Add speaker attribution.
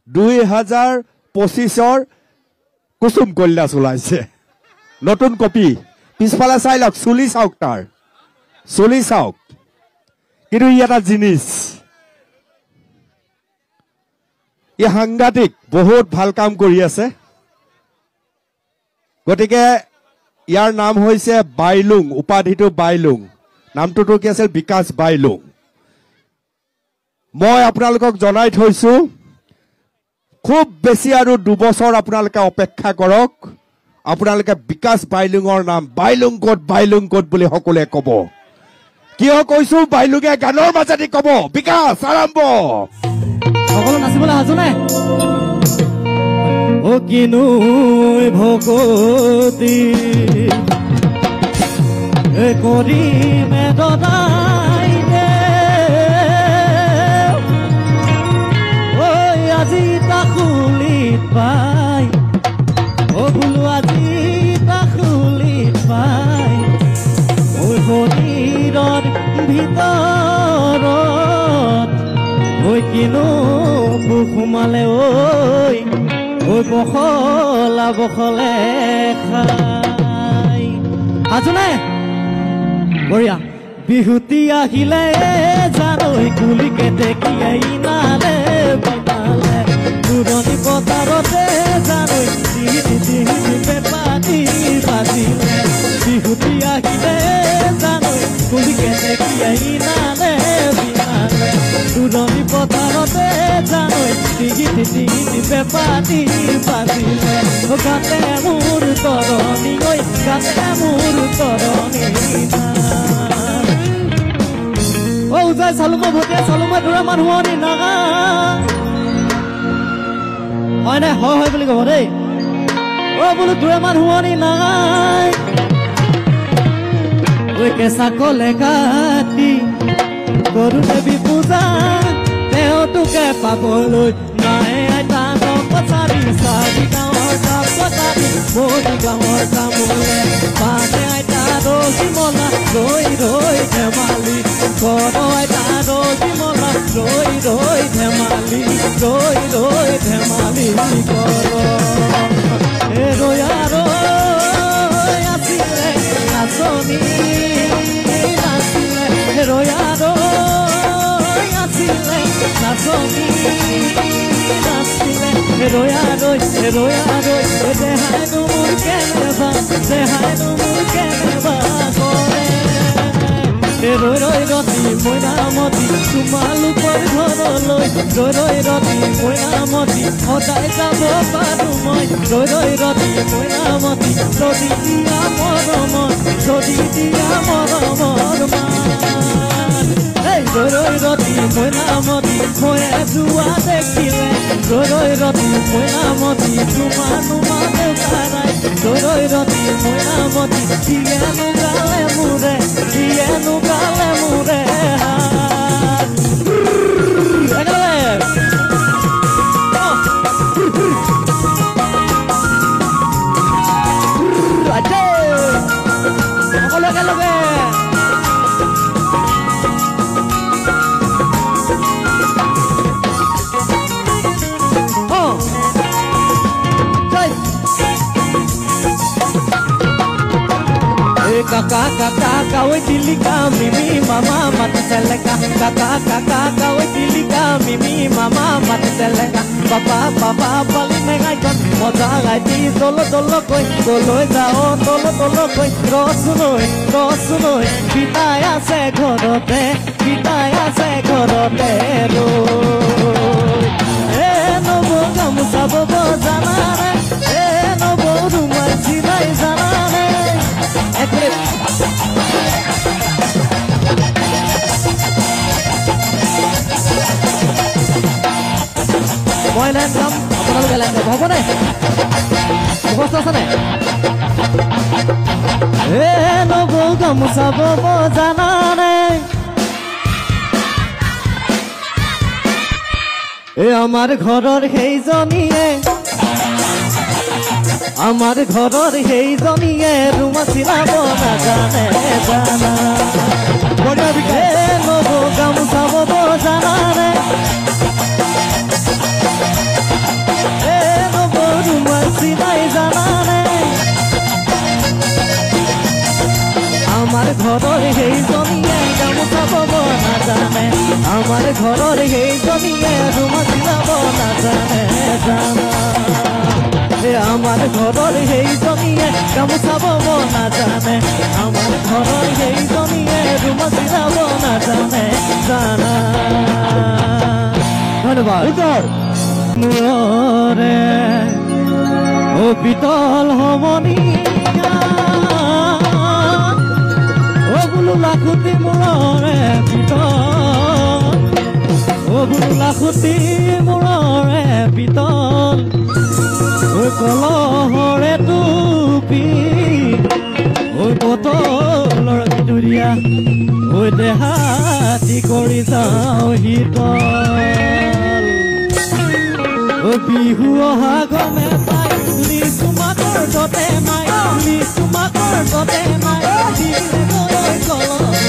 Speaker 1: 2025ৰ কুসুম কৈলাশ ওলাইছে, নতুন কপি। পিছফালে চাই লওক, চুলি চাওক, তাৰ চুলি চাওক। কিন্তু ই এটা জিনিচ, ই সাংঘাতিক বহুত ভাল কাম কৰি আছে। গতিকে ইয়াৰ নাম হৈছে বাইলুং, উপাধিটো বাইলুং, নামটোতো কি আছিল? বিকাশ বাইলুং। মই আপোনালোকক জনাই থৈছো, খুব বেছি আৰু 2 বছৰ আপোনালোকে অপেক্ষা কৰক, আপোনালোকে বিকাশ বাইলুঙৰ নাম বাইলুং ক'ত, বাইলুং ক'ত বুলি সকলোৱে ক'ব। কিয় কৈছো? বাইলুঙে গানৰ মাজেদি ক'ব। বিকাশ আৰম্ভ।
Speaker 2: সকলো নাচিবলৈ সাজু নে? অ কিনো ভকতি কৰিমে দদাই দে, ঐ আজি তাখুলিত পাই, অ বোলো আজি তাখুলিত পাই, ঐ শৰীৰৰ ভিতৰত ঐ কিনো সুখ সোমালে, ঐ ঐ বখলা বখলে খাই। সাজু নে? বঢ়িয়া। বিহুতি আহিলে জানৈ কুলি কেতেকীয়াই নালে বিনালে, দূৰণি পথাৰতে জানৈ তিহিতি তিহিতি পেপাতি বাজিলে। বিহুতি আহিলে জানৈ কুলি কেতেকীয়াই নালে বিনালে, দূৰণি পথাৰতে জানৈ তিহিতি তিহিতি পেপাতি বাজিলে। গাতে মোৰ তৰণি ঐ, গাতে মোৰ তৰণি। ঐ উজাই চালো মই, ভটিয়াই চালো মই, দূৰা মানুহৰ নাগা হয় নাই? হয় হয় বুলি ক'ব দেই। অ বোলো দূৰা মানুহৰ নাগাই, ঐ কেঁচা কলে কাটি গৰু দেৱী পূজা, তেওঁটোকে পাবলৈ নাই। আইতা কছাৰী চাৰি গাঁৱৰ কাম কছাৰী মৰি গাঁৱৰ তামোলে পানে, আইতা ৰহিমলা ৰৈ ৰৈ ধেমালি কৰ, আইতা ৰহিমলা ৰৈ ৰৈ ধেমালি, ৰৈ ৰৈ ধেমালি কৰ। এ ৰৈয়া ৰৈ আছিলে নাচনী নাছিলে, ৰৈয়া ৰৈ আছিলে নাচনী নাছিলে, ৰৈয়া ৰৈ ৰৈয়া ৰৈ দেহাইনো মোৰ কেনেবা, দেহাইনো মোৰ কেনেবা কৰে। ৰৈ ৰৈ ৰতি মইনামতী তোমালোকৰ ঘৰলৈ, ৰৈ ৰৈ ৰতি মইনামতী সদায় যাব পাৰো মই। ৰৈ ৰৈ ৰতি মইনামতী যদি দিয়া মৰমৰ, যদি দিয়া মৰমৰ মান। ৰৈ ৰৈ ৰতি মইনামতী মই যোৱা দেখিলে, ৰৈ ৰৈ ৰতি মইনামতী তোমাৰ নোমা দেউতাৰাই, ৰৈ ৰৈ ৰতি মইনামতী দিয়ে গালে মোৰে, দিয়ে গালে মোৰে হাত। একেলগে সকলো একেলগে। কাকা কাকা কাওই দিলিকা মিমি মামা মাত চলেকা, কাকা কাকা কাওই দিলিকা মিমি মামা মাত চলেকা। পাপা পাপা পালি নেগাইখন মজা গাইতি দল দল কৈ, কলৈ যাও তল তল কৈ, ৰচুনৈ ৰচুনৈ পিতাই আছে ঘৰতে, পিতাই আছে ঘৰতে ৰৈ। এ নব গামোচা বব জানানে, এ নব ৰুমাল চিলাই জানানে? এক মিনিট, মই লাইন গাম, আপোনালোকে লাইন গাব, হ'বনে? মুখস্থ আছেনে? এ নবৌ গামোচা বব জানানে? এ আমাৰ ঘৰৰ সেইজনীয়ে, আমাৰ ঘৰৰ সেইজনীয়ে ৰুমা চিলাব নাজানে জানা। এ নবৌ গামোচা বব জানানে? আমাৰ ঘৰৰ সেইজনীয়ে ৰুমাল চিলাব নাজানে জানা। আমাৰ ঘৰৰ সেইজনীয়ে গামোচা বব নাজানে, আমাৰ ঘৰৰ সেইজনীয়ে ৰুমাল চিলাব নাজানে জানা। ধন্যবাদ। মূৰৰে অ পিতল সমনীয়া, অ বোলো লাখুটি মূৰৰে পিতল, অ বোলো লাখুটি মূৰৰে পিতল, ঐ কলহৰে টুপি, ঐ বটলৰ গিদুৰীয়া, ঐ দেহাতি কৰি যাওঁ শীতল। ঐ বিহু অহা গমে পাই লিচু মাকৰ দতে নাই, লিচু মাকৰ দতে নাই, দিলে গৈ কলহ।